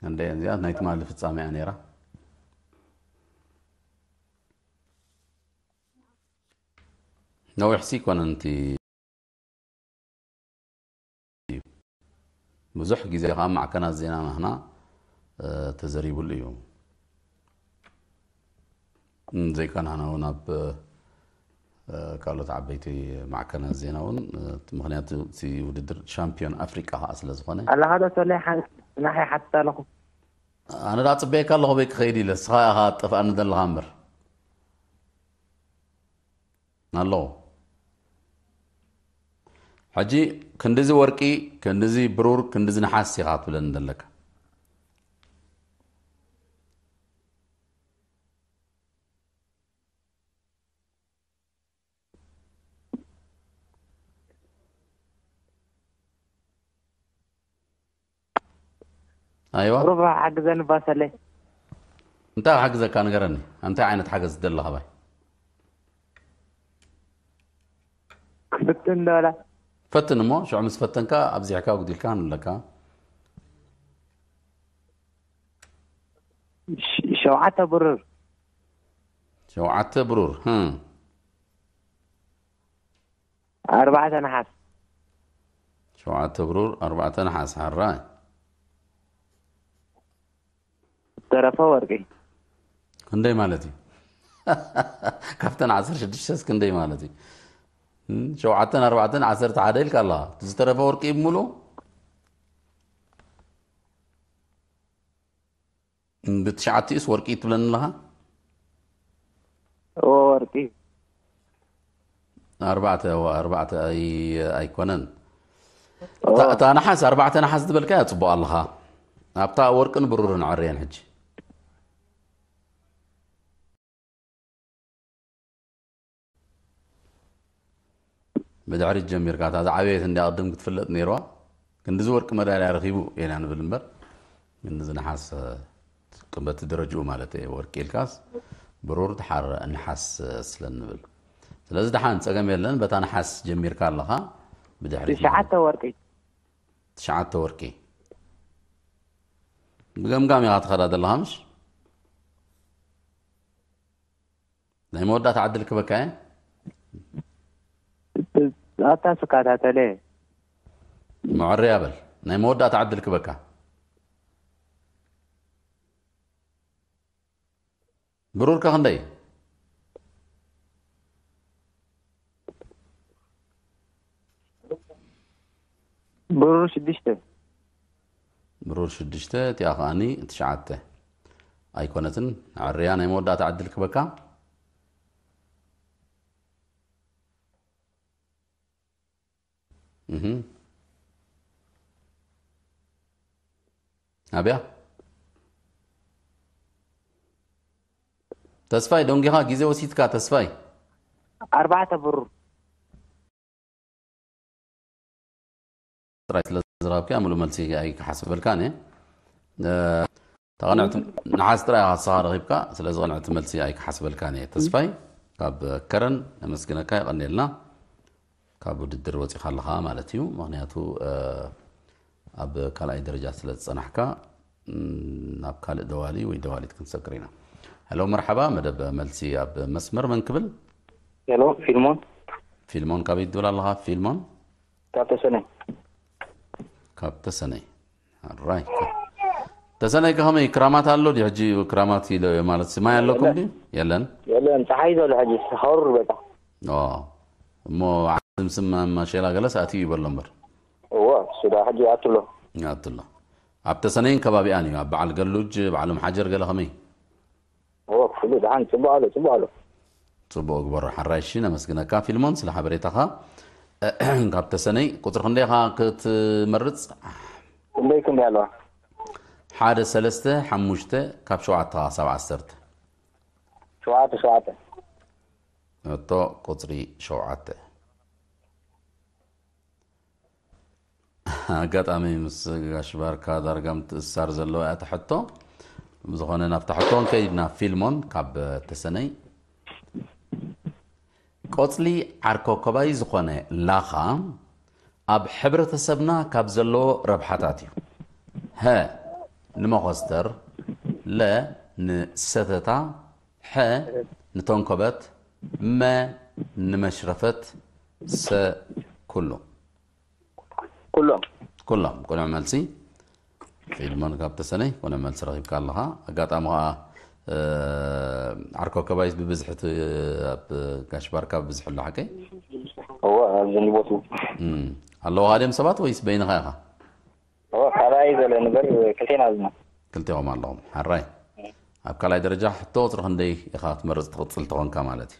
እንደ እዚኣ ናይ ትማሊ ፍጻሜ እያ ነይራ። ነዊሕሲ ይኮነን እቲ ብዙሕ ግዜ ከዓ ማዕከናት ዜና ናህና፣ እ፣ ተዘሪቡሉ እዩ። እም፣ ዘይከናና እውን ኣብ፣ እ፣ ካልኦት ዓበይቲ ማዕከናት ዜና እውን፣ እ፣ ምኽንያቱ እቲ ውድድር ሻምፒዮን ኣፍሪቃ ከዓ ስለ ዝኾነ። ኣለኻ ዶ ሰለይ? ሓን-፣ ናኸይ ሓትት ኣለኹ። ኣነ ዳ ጽበየካ ኣለኹ፣ በይ ክኸይድ ኢለ፣ ንስኻ ኢኻ ጠፍኣኒ ዘለኻ እምበር። ኣለዎ። ሕጂ ክንድዚ ወርቂ፣ ክንድዚ ብሩር፣ ክንድዚ ነሓስ ኢኻ ትብለኒ ዘለካ። ኣይዋ። ሩባ ሓግዘኒ ባሰለይ። እንታይ ክሓግዘካ ንገረኒ። እንታይ ዓይነት ሓገዝ ትደሊ ካባይ? ክፍትን ዶ ወላ? ፈትን እሞ፣ ሽዑ ምስ ፈተንካ ኣብዚሕካ ኣጉዲልካ ንብለካ። ሸ-፣ ሸውዓተ ብሩር። ሸውዓተ ብሩር፣ ህም። ኣርባዕተ ነሓስ። ሸውዓተ ብሩር፣ ኣርባዕተ ነሓስ፣ ሓራይ። ዝተረፈ ወርቂ። ክንደይ ማለት እዩ? ካብተን ዓሰርተ ሽዱሽተ ክንደይ ማለት እዩ? እም፣ ሸውዓተን ኣርባዕተን ዓሰርተ ሓደ ኢልካ ኣለኻ። እቲ ዝተረፈ ወርቂ እዩ ብምሉኡ? ብትሽዓቲኡስ ወርቂ ትብለኒ ኣለኻ? እዎ፣ ወርቂ። ኣርባዕተ፣ እዎ፣ ኣርባዕተ ኣይ-፣ ኣይኮነን። እዎ። እታ፣ እታ ነሓስ፣ ኣርባዕተ ነሓስ ዝበልካያ ጽቡቕ ኣለኻ። ኣብታ ወርቅን ብሩርን ዕርየን ሕጂ። ብድሕሪት ጀሚርካ፣ እታ ዝዓበየት እንድያ ቅድም ክትፍለጥ ነይርዋ። ክንድዚ ወርቂ መዳልያ ረኺቡ ኢና ንብል እምበር፣ ክንድዚ ነሓስ፣ እ፣ በቲ ደረጅኡ ማለት እየ፣ ወርቂ ኢልካስ ብሩር ድሓር ነሓስ፣ እ፣ ስለ እንብል። ስለዚ ደሓን ጸገም የለን፣ በታ ነሓስ ጀሚርካ ኣለኻ፣ ብድሕሪት ትሽዓተ ወርቂ። ትሽዓተ ወርቂ። ብገምጋም ኢኻ ትኸዳ ዘለኻ ምሽ? ናይ መወዳእታ ዕድል ክበካ እየ። ኣታ ስካታተለ። መዕረያ በል። ናይ መወዳእታ ዕድል ክበካ። ብሩር ከ ክንደይ? ብሩር ሽዱሽተ። ብሩር ሽዱሽተ፣ እቲኣ ከኣኒ ትሽዓተ። ኣይኮነትን። ኣዕርያ ናይ መወዳእታ ዕድል ክበካ። እህ። ኣብያ። ተስፋይ፣ ደንጊኻ ግዜ ወሲድካ። ተስፋይ። ኣርባዕተ ብሩር። ጥራይ ስለ ዝረኸብክያ፣ ምሉእ መልሲ ኣይክሓስበልካን እየ። እ፣ ተቐንዕቲ፣ ነሓስ ጥራይ ኢኻ ንስኻ ረኺብካ፣ ስለዚ ቅንዕቲ መልሲ ኣይክሓስበልካን እየ። ተስፋይ፣ ካብ ከረን ነመስግነካ፣ የቐንየልና። ካብ ውድድር ወፂኻ ኣለኻ ማለት እዩ። ምኽንያቱ፣ እ፣ ኣብ ካልኣይ ደረጃ ስለ ዝጸናሕካ፣ ም፣ ናብ ካልእ ደዋሊ ወይ ደዋሊት ክንሰግር ኢና። ሄሎ፣ መርሓባ፣ መደብ መልሲ ኣብ መስመር። መን ክብል? ሄሎ፣ ፊልሞን። ፊልሞን፣ ካበይ ትብል ኣለኻ ፊልሞን? ካብ ተሰነይ። ካብ ተሰነይ። ኣራይ። ተሰነይ ከ ከመይ፣ ክራማት ኣሎ ድዩ ሕጂ? ክራማት ኢሎ ማለት ማይ ኣለኩም ድዩ? የለን። የለን፣ ፀሓይ ዘሎ ሕጂ፣ ሃሩር በቃ። ኦ፣ እሞ ስምስም ማሸላ ገለስ ኣትዩ ይበሎ እምበር። እዎ፣ እሱ ዳ ሕጂ ኣትሎ። ኣትሎ። ኣብ ተሰነይን ከባቢኣን እዩ። ኣብ በዓል ገሉጅ፣ በዓሎም ሓጀር ገለ ከመይ? እዎ፣ ክፍሉ ደሓን፣ ጽቡቕ ኣሎ፣ ጽቡቕ ኣሎ። ጽቡቕ ግበሮ። ሓራይ፣ እሺ፣ ነመስግነካ ፊልሞን ስለ ሓበሬታኻ። ካብ ተሰነይ ቁጽሪ ክንደይ ኢኻ ክትመርጽ? ክንደይ ክንደይ ኣለዋ? ሓደ፣ ሰለስተ፣ ሓሙሽተ፣ ካብ ሸውዓተ ክሳብ ዓሰርተ። ሸውዓተ፣ ሸውዓተ። እቶ ቁጽሪ ሸውዓተ። ኣጋጣሚ ምስ ጋሽ ባርካ ዳርጋ ምትእስሳር ዘለዎ እያ እታ ሕቶ። ብዝኾነ ናብታ ሕቶ ክንከይድ ኢና። ፊልሞን ካብ ተሰነይ። ቆጽሊ ዓርኮኮባይ ዝኾነ ላኻ ኣብ ሕብረተሰብና ካብ ዘለዎ ረብሓታት እዩ። ሀ፣ ንመኾስተር፣ ለ፣ ንሰተታ፣ ሐ፣ ንተንኮበት፣ መ፣ ንመሽረፈት፣ ሰ፣ ኩሉ። ኩሎም። ኩሎም። ቅኑዕ መልሲ። ፊልሞን ካብ ተሰነይ ቅኑዕ መልሲ ረኺብካ ኣለኻ። ኣጋጣሚ ኸዓ፣ እ፣ ዓርኮ ከባይስ ብብዝሒ እቲ ኣብ ጋሽ ባርካ ብብዝሒ ኣሎ ሓቀይ? እወ፣ ኣብዚ ንቦቱ። እም። ኣለዉ ካልኦም ሰባት ወይስ በይንኻ ኢኻ? እወ፣ ካልኣይ ዘሎ ንበር ክልቴና ኣለና። ክልቴኹም ኣለኹም። ሓራይ። ኣብ ካልኣይ ደረጃ ሕቶ ቁጽሪ ክንደይ ኢኻ ትመርጽ ትቕጽል ተኾንካ ማለት እዩ?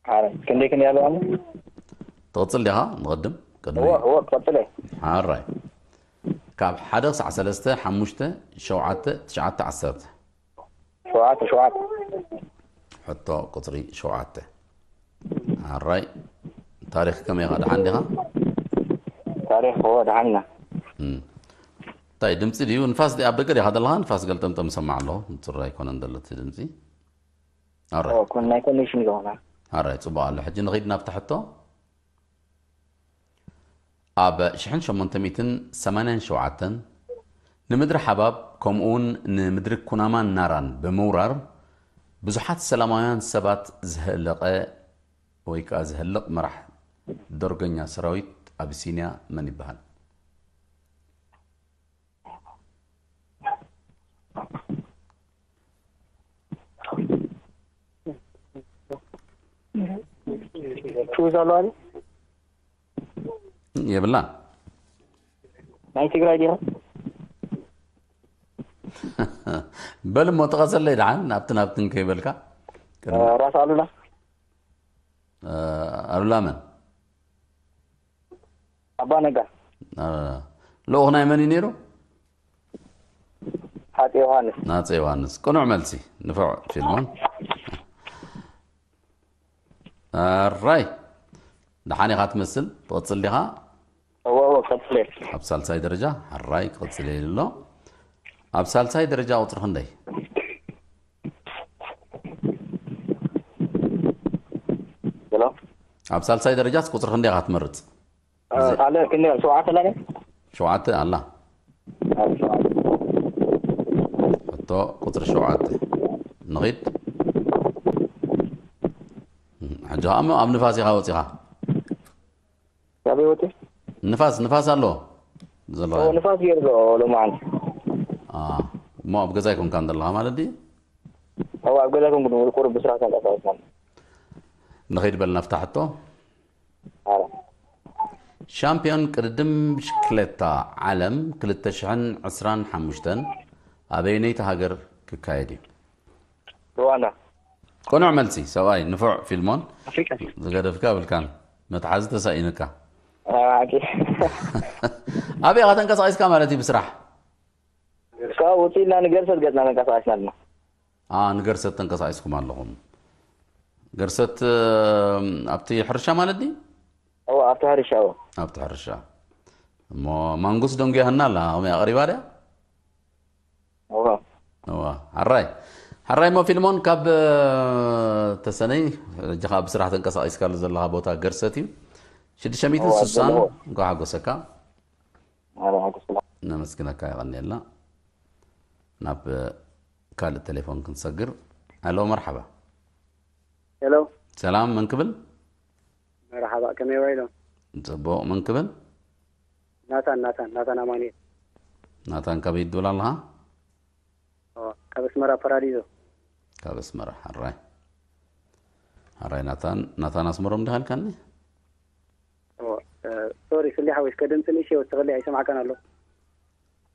ሓራይ። ክንደይ ክንደይ ኣለዋ? ትቕጽል ዲኻ? ንቕድም። ቅድሚ እወ፣ እወ፣ ክቐጽል እየ። ሓራይ። ካብ ሓደ ክሳዕ ሰለስተ፣ ሓሙሽተ፣ ሸውዓተ፣ ትሽዓተ፣ ዓሰርተ። ሸውዓተ፣ ሸውዓተ። ሕቶ ቁጽሪ ሸውዓተ። ሓራይ። ታሪኽ ከመይ ኢኻ? ደሓን ዲኻ? ታሪኽ፣ እወ፣ ደሓን ኢና። እም። እንታይ ድምጺ ድዩ? ንፋስ ዲ-፣ ኣብ ደገ ዲኻ ዘለኻ? ንፋስ ገልጠምጠም እሰማዕ ኣለኹ። ንጹር ኣይኮነን ዘሎ እቲ ድምጺ። ኣራይ። ኦ፣ ኮን-፣ ናይ ኮኔክሽን ይኸውን። ኣራይ፣ ጽቡቕ ኣሎ። ሕጂ ንኸይድ ናብታ ሕቶ። ኣብ ሽሕን ሸሞንተ ሚእትን ሰማንያን ሸውዓተን ንምድሪ ሓባብ ከምኡውን ንምድሪ ኩናማን ናራን ብምውራር ብዙሓት ሰላማውያን ሰባት ዝህለቐ ወይ ከኣ ዝህልቕ መራሕ ደርገኛ ሰራዊት ኣቢሲንያ መን ይበሃል? ቹዝ ኣለዋ ድዩ? የብላን። ናይ ትግራይ ዲኻ? በል እሞ ተቐሰለይ ደሓን ናብትን ናብትን ከይበልካ። ቅድሚ ራስ ኣሉላ። ኣሉላ መን? ኣባ ነጋ። ልኡኽ ናይ መን እዩ ነይሩ? ሃፀይ ዮሃንስ። ናፀ ዮሃንስ። ቅኑዕ መልሲ። ንፍዕ ፊልሞን። ኣራይ። ደሓን ኢኻ ትመስል። ትቕጽል ዲኻ? እወ፣ እወ፣ ቀጽለ። ኣብ ሳልሳይ ደረጃ። ኣራይ፣ ክቕጽል እየ ኢሉ ኣሎ። ኣብ ሳልሳይ ደረጃ ቁጽሪ ክንደይ? ሄሎ። ኣብ ሳልሳይ ደረጃስ ቁጽሪ ክንደይ ኢኻ ትመርጽ? ካልእ ክንደይ? ሸውዓተ ኣላ ድያ? ሸውዓተ ኣላ። ኣብ ሸውዓተ። ሕቶ ቁጽሪ ሸውዓተ። ንኺድ። ሕጂ ኸኣ እሞ ኣብ ንፋስ ኢኻ ወጺኻ። ካበይ ወጺ? ንፋስ፣ ንፋስ ኣሎ። ዘሎ። ኦ፣ ንፋስ ገይሩ ዶ ሎማዓንቲ? አ፣ እሞ ኣብ ገዛ ኣይኮንካን ዘለኻ ማለት ድዩ? ኣብ ኣብ ገዛኩም ግን ቁሩብ ብስራሕ ተንቀሳቐስና። ንኸይድ በልና ፍታሕቶ። ኣረ። ሻምፒዮን ቅድድም ብሽክሌታ ዓለም ክልተ ሽሕን ዕስራን ሓሙሽተን ኣበየነይቲ ሃገር ክካየድ እዩ? ሩዋንዳ። ቅኑዕ መልሲ ሰብኣይ ንፉዕ ፊልሞን። ኣፍሪቃ። ዝገደፍካ ብልካን መትሓዚ ተሳኢንካ። ኣቲ ኣበይ ኢኻ ተንቀሳቒስካ ማለት እዩ ብስራሕ? እስካ ውፅእ ኢልና ንገርሰት ገፅና ተንቀሳቐስና ድማ። ንገርሰት ተንቀሳቒስኩም ኣለኹም። ገርሰት ኣብቲ ሕርሻ ማለት ድዩ? ኣብቲ ሕርሻ። ኣብቲ ሕርሻ እሞ ማንጉስ ደንጉያህና ኣላ ከመይ ኣቕሪባ ድያ? እዋ። ሓራይ ሓራይ እሞ ፊልሞን ካብ ተሰነይ ሕጂ ካብ ብስራሕ ተንቀሳቒስካሉ ዘለኻ ቦታ ገርሰት እዩ። ሽዱሽተ ሚእትን ስሳን እንኳ ሓጎሰካ። ነመስግነካ የቐንየልና። ናብ ካልእ ቴሌፎን ክንሰግር። ኣሎ መርሓባ። ሄሎ። ሰላም መን ክብል? መርሓባ ከመይ ውዒሎም? ጽቡቕ መን ክብል? ናታን ናታን ናታን ኣማኑኤል። ናታን ካበይ ትብል ኣለኻ? ካብ ኣስመራ ፓራዲዞ። ካብ ኣስመራ ሓራይ ሓራይ ናታን ናታን ኣስመሮም ዲኻ ኢልካኒ? ሶሪ ስሊ ሓወይ እስከ ድምፂ ንእሽተይ ወስኸለይ ኣይሰማዕካን ኣሎ።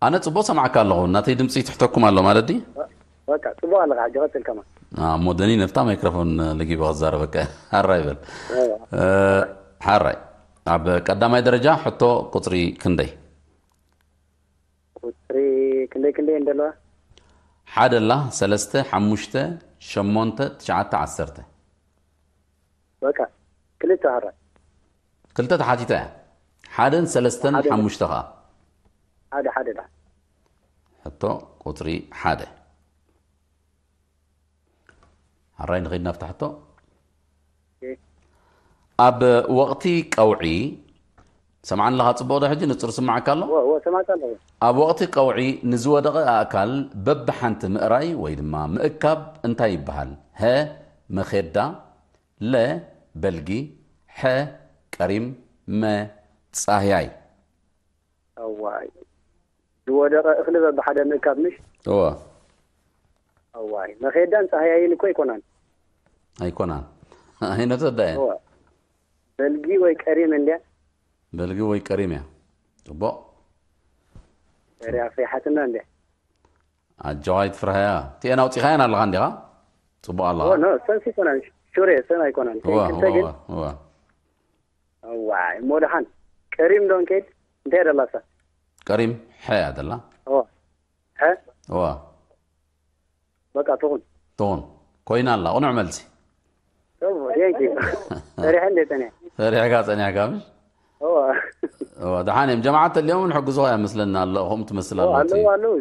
ኣነ ጽቡቕ ሰማዕካ ኣለኹ። ናተይ ድምፂ ትሕተኩም ኣሎ ማለት ድዩ? በቃ ጽቡቕ ኣለኻ ሕጂ ቀጽል ከማን። እሞ ደኒ ነፍታ ማይክሮፎን ልጊበ ክዛረበካ እየ። ሓራይ በል። ሓራይ ኣብ ቀዳማይ ደረጃ ሕቶ ቁፅሪ ክንደይ? ቁፅሪ ክንደይ ክንደይ እንደለዋ? ሓደ ኣላ፣ ሰለስተ፣ ሓሙሽተ፣ ሸሞንተ፣ ትሽዓተ፣ ዓሰርተ። በቃ ክልተ ሓራይ። ክልተ ተሓቲታ እያ። ሓደን ሰለስተን ሓሙሽተ ከዓ። ሓደ ሓደ ዳ። ሕቶ ቁፅሪ ሓደ። ሓራይ ንኸይድ ናብቲ ሕቶ። ኣብ ወቕቲ ቀውዒ ሰምዓኒ ኣለኻ ጽቡቕ ዶ ሕጂ ንጹር ስማዓካ ኣሎ? ኣብ ወቕቲ ቀውዒ ንዝወደቐ ኣእካል በብሓንቲ ምእራይ ወይ ድማ ምእካብ እንታይ ይበሃል? ሀ መኼዳ፣ ለ በልጊ፣ ሐ ቀሪም፣ መ ጻህያይ። እዋይ ዝወደቐ እኽሊ በብሓደ ምእካብ ምሽ? እወ። እዋይ መኼዳን ጻህያይን እኮ ኣይኮናን። ኣይኮናን። ኣይነተዳ እየን። እወ። በልጊ ወይ ቀሪም እንድያ? በልጊ ወይ ቀሪም እያ። ጽቡቕ። ሪያ ፍሪሓትና እንድያ? ኣጆኻ ኣይትፍርሃያ። እቲኤን ኣውጺኻየን ኣለኻ እንዲኻ? ጽቡቕ ኣለኻ። እወ፣ ኖ፣ እሰንስ ኣይኮናን። ሹሬ፣ እሰን ኣይኮናን። እወ፣ ክልተ እወ፣ ግን እወ፣ እወ። እዋይ እሞ ደሓን ቀሪም ዶ ንከይድ? እንታይ ደላ እሳ? ቀሪም ሐ እያ ደላ። እዋ ሐ እዋ በቃ ትኹን። ትኹን ኮይና ኣላ። ቅኑዕ መልሲ። ሰሪሐ እንደ ጸኒሐ። ፈሪሕካ ጸኒሕካ ምሽ? እዋ እዋ ደሓን እዮም። ጀማዓት ተልዮም ንሕግዝኻ እያ መስለና ኣሎ። ከምኡ ትመስል ኣሎ። ኣለዉ ኣለዉ።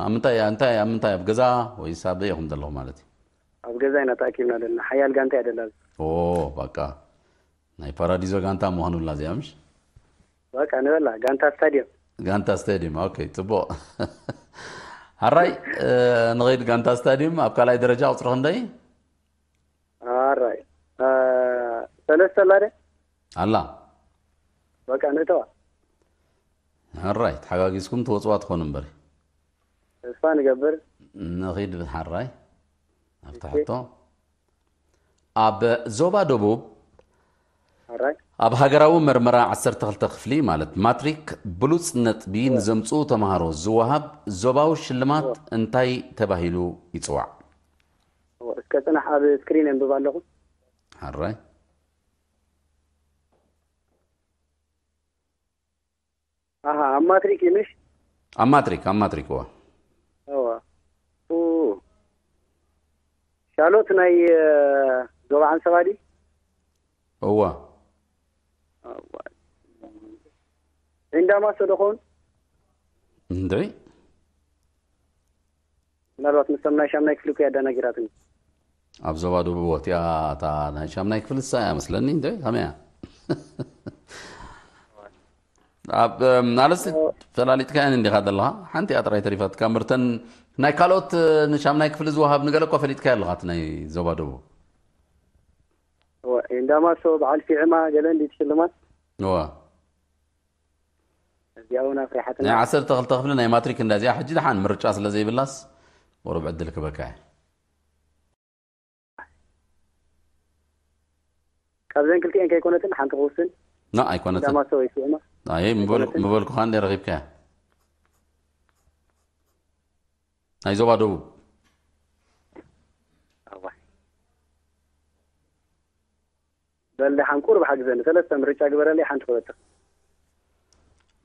ኣብ ምንታይ እንታይ ኣብ ምንታይ ኣብ ገዛ ወይስ ኣብ ኢኹም ዘለኹም ማለት እዩ? ኣብ ገዛ ኢና ተኣኪብና ዘለና። ሓያል ጋንታ እያ ደላ። ኦ በቃ ናይ ፓራዲዞ ጋንታ ምዃኑ ብላ እዚኣ ምሽ? በቃ ንበላ ጋንታ ስታዲየም። ጋንታ ስታዲየም። ኦኬ ጽቡቕ። ሓራይ ንኸይድ ጋንታ ስታዲየም ኣብ ካልኣይ ደረጃ ቁጽሪ ክንደይ? ኣራይ ሰለስተ ኣላ ደ? ኣላ። በቃ ንእተዋ። ሕራይ ተሓጋጊዝኩም ትወፅዋ ትኾኑ እምበሪ። ተስፋ ንገብር። ንኺድ ብሓራይ ኣብቲ ሕቶ ኣብ ዞባ ደቡብ ሕራይ ኣብ ሃገራዊ መርመራ ዓሰርተ ክልተ ክፍሊ ማለት ማትሪክ ብሉፅ ነጥቢ ንዘምፅኡ ተምሃሮ ዝወሃብ ዞባዊ ሽልማት እንታይ ተባሂሉ ይፅዋዕ? እስከ ፅናሕ ኣብ ስክሪን የንብብ ኣለኹ። ሕራይ ኣሃ ኣብ ማትሪክ እዩ ምሽ? ኣብ ማትሪክ ኣብ ማትሪክ እዋ። እዋ ኡ ሻሎት ናይ ዞባ ዓንሰባ ድዩ? እዋ እዋ ዒንዳማሶ ዶ ኸውን? እንድዒ ምናልባት ምስቶም ናይ ሻምናይ ክፍሊ እኮ ኣዳናጊራትኒ። ኣብ ዞባ ደቡብ ወቲያ እታ ናይ ሻምናይ ክፍሊ እሳ እያ መስለኒ እንደ ከመይ እያ? ኣብ ኣለስቲ ፈላሊጥካየን እንዲኻ ዘለኻ ሓንቲ እያ ጥራይ ተሪፋትካ ምርተን ናይ ካልኦት ንሻምናይ ክፍሊ ዝወሃብ ንገለ እኳ ፈሊጥካዮ ኣለኻ እቲ ናይ ዞባ ደቡብ እንዳማሶ በዓል ፊዕማ ገለ እንዲ ሽልማት እዋ እዚኣ እውን ኣፍሪሓትና። ናይ ዓሰርተ ክልተ ክፍሊ ናይ ማትሪክ እንዳ እዚኣ ሕጂ ደሓን ምርጫ ስለ ዘይብላስ ቁሩብ ዕድል ክበካ እየ። ካብዘን ክልቲኤን ከይኮነትን ሓንቲ ክውስን። ና ኣይኮነትን። ዳማስቶ ወይ ሲዕማ ኣይ ምበልኩ- ኣይኮነትን። ምበልኩኻ እንደ ረኺብካያ ናይ ዞባ ደቡብ። ኣዋይ በል ደሓን ቁሩብ ሓግዘኒ፣ ሰለስተ ምርጫ ግበረለይ፣ ሓንቲ ክበትኽ።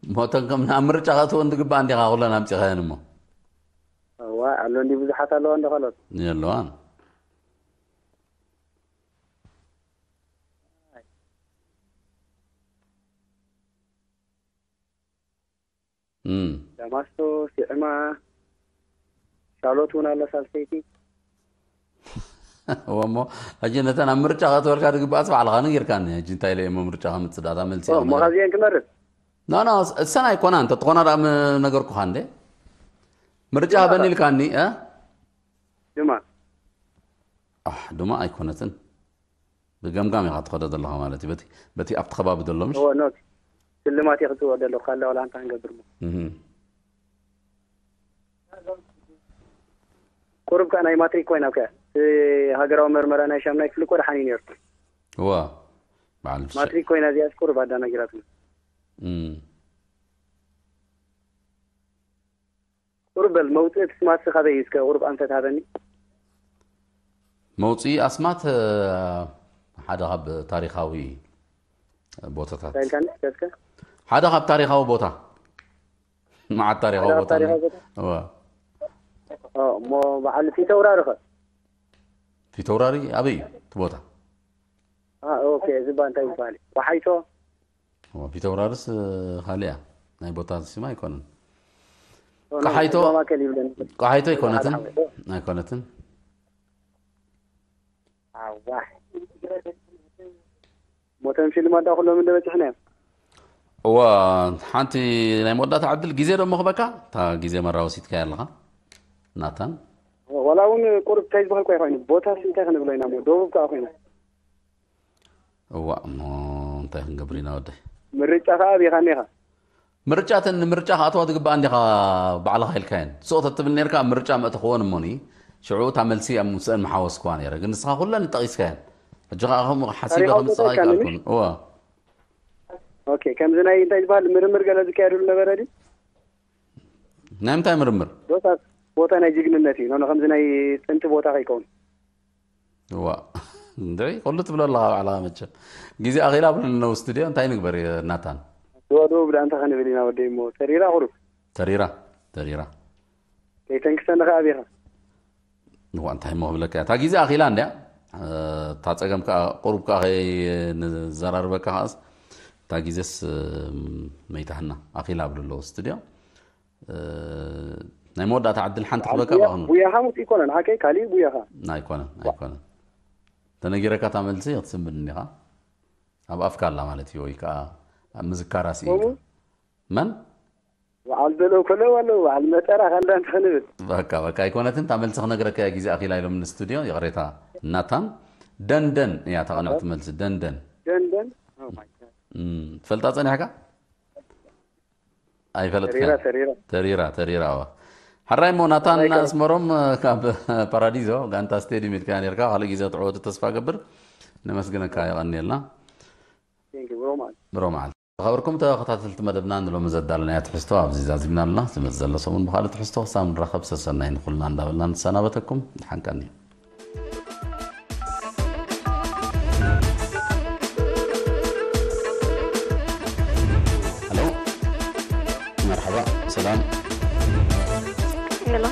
ሞተን ከም ናብ ምርጫ ከእትወን ትግባእ እንዲኻ ኩለን ኣምፂኻየን እሞ። እዋ ኣሎ እንዲ ብዙሓት ኣለዋ እንዶ ካልኦት። የለዋን። እም። ዳማስቶ፣ ሲዕማ፣ ሻሎት እውን ኣሎ ሳልሰይቲ። እሞ ሕጂ ነተን ኣብ ምርጫ ከእትወልካ ትግባኣስ ባዕልኻ ነጊርካኒ። ሕጂ እንታይ ኢለ እሞ ምርጫ ከምፅእ ዳታ መልሲ ኦ፣ እየ እሞ ካብዚአን ክመርፅ። ኖ ኖ፣ እሰን ኣይኮና እንተ ትኾና ዳ ነገርኩኻ እንደ ምርጫ ድማ ሃበኒ ኸ? ኢልካኒ እ? ድማ ኣሕ፣ ድማ ኣይኮነትን። ብገምጋም ኢኻ ትኸዶ ዘለኻ ማለት እዩ። በቲ በቲ ኣብቲ ከባቢ ዘሎ ምሽ? እዎ ኖት ሽልማት እየ ክፅውዕ ዘለኹ ካለ ዋላ እንታይ ክንገብር ሞ። እህ። ቁሩብ ከዓ ናይ ማትሪክ ኮይና ከ እቲ ሃገራዊ መርመራ ናይ ሻምናይ ክፍሊ እኮ ደሓን እዩ ነይሩ። እዋ በዓል ፍሸ- ማትሪክ ኮይና እዚኣስ ቁሩብ ኣዳናጊራትና። እም። ቁሩብ በል መውፅእ እቲ ስማት ካበይ እዩ እስከ ቁሩብ ኣንፈት ሃበኒ። መውፅኢ ኣስማት እ፣ ሓደ ካብ ታሪኻዊ ቦታታት እንታይ ኢልካኒ እስከ እስከ ሓደ ካብ ታሪኻዊ ቦታ መዓት ታሪኻዊ ሓደ ካብ ቦታ ታሪኻዊ ቦታ? እዋ። ኦ፣ እሞ በዓል ፊተውራሪ ኸ? ፊተውራሪ ኣበይ እዩ እቲ ቦታ? አ፣ ኦኬ እዚ ባ እንታይ ይበሃል? ወሓይቶ እዋ፣ ፊተውራርስ እ፣ ካልእ እያ ናይ ቦታ ስማ ኣይኮነን። ኦ፣ ቀሓይቶ ዞባ ማእከል ይብለን። ቀሓይቶ ኣይኮነትን ኣይኮነትን። ኣዋ ሞተን ሽልማት ዳ ኩሎም እንደበፅሕና እዮም። እዋ ሓንቲ ናይ መወዳእታ ዕድል ግዜ ዶ መኽበካ እታ ግዜ መራወሲትካ ኣለኻ ናታን። ዋላ እውን ቁሩብ እንታይ ዝበሃል እኳ ይኮይኑ ቦታስ እንታይ ክንብሎ ኢና ሞ ደቡብ ከዓ ኮይና። እዋ እሞ እንታይ ክንገብር ኢና ወደይ። ምርጫ ከዓ ኣቢኻኒ ኢኻ። ምርጫ ተን ንምርጫ ክኣትዋ ትግባኣ እንዲኻ ባዕልኻ ኢልካየን ስቕ ተትብል ነርካ ኣብ ምርጫ መእተኽዎን እሞኒ ሽዑ እታ መልሲ ኣብ ምስአን ምሓወስክዋ ነይረ ግን ንስኻ ኩለን ጠቒስካየን። ሕጂ ከዓ ከምኡ ሓሲበ ታሪኻዊ ከምፅኻ ቦታ ይካለኒ? ይከኣልኩን እዋ። ኦኬ ከምዚ ናይ እንታይ ዝበሃል ምርምር ገለ ዝካየድሉ ነበረ ድዩ? ናይ ምንታይ ምርምር? ቦታስ ቦታ ናይ ጅግንነት እዩ ኖኖ ከምዚ ናይ ጥንቲ ቦታ ከይከውን። እዋ እንድዒ ኩሉ ትብሎ ኣለኻ ባዕልኻ መቸም። ግዜ ኣኺላ ብለኒ ነው ስቱድዮ እንታይ ንግበር ናታን? ድዋ ድዋ ብዳ እንታይ ክንብል ኢና ወደይ እሞ ተሪራ ቁሩብ ተሪራ ተሪራ ከይተንክሰኒ ከዓ ኣቢኻ። እዋ እንታይ እሞ ክብለካ እያ እታ ግዜ ኣኺላ እንድያ። እ፣ እታ ፀገም ከዓ ቁሩብ ከዓ ከይንዘራርበካ ከዓስ እታ ግዜስ እ፣ መይታህና ኣኺላ ብሉ ኣለዎ ስቱድዮ። እ፣ ናይ መወዳእታ ዕድል ሓንቲ ክበካ ብኣኽኑ ጉያኻ ምውፅእ ይኮነን ሓቀይ ካሊእ ጉያኻ። ኣይኮነን ኣይኮነን። ተነጊረካ እታ መልሲ ክትስምድ እንዲኻ ኣብ ኣፍካ ኣላ ማለት እዩ ወይ ከዓ ኣብ ምዝካራ ስኢንካ ከምኡ? መን በዓል በለው ከለው ኣለዉ በዓል መጠራ ካልዳ እንተ ክንብል። በቃ በቃ ኣይኮነትን እታ መልሲ ክነግረካ እያ ግዜ ኣኺላ ኢሎም ንስቱድዮ ይቕሬታ። ናታን ደንደን እያ እታ ቅንዕቲ መልሲ ደንደን። ደንደን Oh my God. እም፣ ትፈልጣ ፀኒሕካ ኣይፈለጥካ ተሪራ ተሪራ ተሪራ ተሪራ እዋ። ሕራይ እሞ ናታን ሕራይ ከ- ኣስመሮም ካብ ፓራዲዞ ጋንታ ስቴዲየም ኢልካ ነርካ ካልእ ግዜ ትዕወቱ ተስፋ ገብር። ነመስግነካ የቐንየልና። Thank you, ብሮ ማለት ብሮ መዓልቲ ዝኸበርኩም ተኸታተልቲ መደብና ንሎሚ ዘዳለናዮ ትሕዝቶ ኣብዚ ዛዚምና ኣለና። ዝመጽእ ዘሎ ሰሙን ብኻልእ ትሕዝቶ ክሳብ ንራኸብ ሰሰናይ ንኹልና እንዳበልና ንሰናበተኩም። ድሓን ቀኒ። ሄሎ፣ መርሓባ፣ ሰላም። ሄሎ፣